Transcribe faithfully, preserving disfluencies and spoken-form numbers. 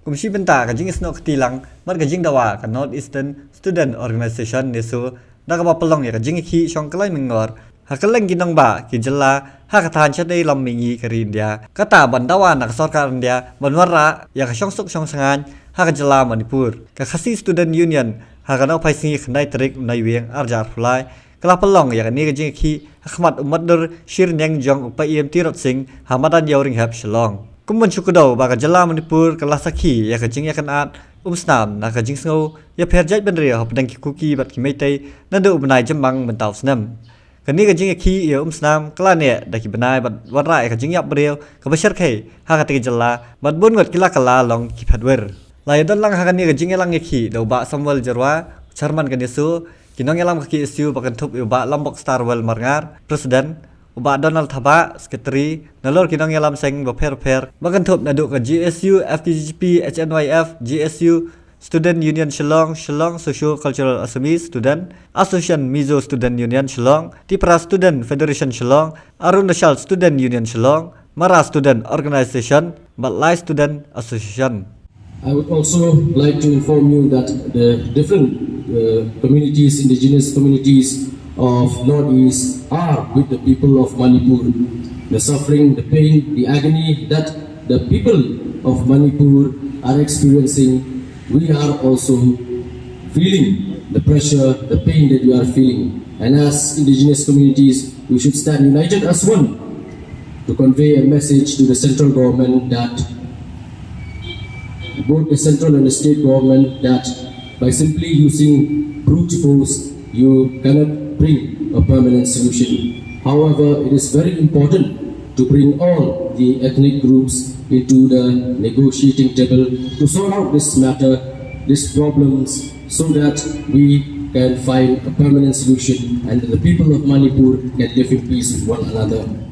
Kum shi bynta ka jingïasnoh kti lang bad ka jingdawa ka North Eastern Student Organization, NESO, da kaba pynlong ïa ka jingïakhih shong kylleng mingor ha kylleng ki nongbah ki jylla ha ka thaiñ shatei lam mihngi ka ri India, kata ban dawa na ka sorkar India ban wanrah ïa ka shongsuk shongsaiñ ha ka jylla Manipur. Ka Khasi Student Union ha ka nohphai sngi khyndai tarik u Naiwieng arhajar arphew lai ka la pynlong ïa kane ka jingïakhih ha khmat u Matdur Shirniang jong u Paiem Tirot Sing ha madan Ïawringhep, Shillong. Kum ban shu kdew ba ka jylla Manipur ka la sakhi ïa ka jingïakynad umsnam na ka jingsngew ïapher jaitbynriew hapdeng ki Kuki bad ki Meitei naduh u bnai Jymmang mynta u snem. Kane ka jingïakhih ïa umsnam ka la neh da ki bnai bad wanrah ïa ka jingïap briew kaba shyrkhei ha katei ka jylla bad bun ngut ki la kylla long ki phetwir. La ïadon lang ha kane ka jingïalang ïakhih da u Bah Samuel Jyrwa, Chairman ka NESO, ki nongïalam ka KSU ba kynthup ïa u Bah Lambok Starwell Marngar, President, u Bah Donald Thabah, Secretary, nalor ki nongïalam seng bapher bapher ba kynthup naduh ka GSU, FKJGP, HNYF, GSU, Student Union Shillong, Shillong Socio Cultural Assamese Student Association, Mizo Student Union Shillong, Tipra Student Federation Shillong, Arunachal Student Union Shillong, Mara Student Organization, bad Lai Student Association. I would also like to inform you that the different uh, communities, indigenous communities of Northeast are with the people of Manipur. The suffering, the pain, the agony that the people of Manipur are experiencing, we are also feeling the pressure, the pain that you are feeling. And as indigenous communities, we should stand united as one to convey a message to the central government that both the central and the state government that by simply using brute force, you cannot bring a permanent solution. However, it is very important to bring all the ethnic groups into the negotiating table to sort out this matter, these problems, so that we can find a permanent solution and the people of Manipur can live in peace with one another.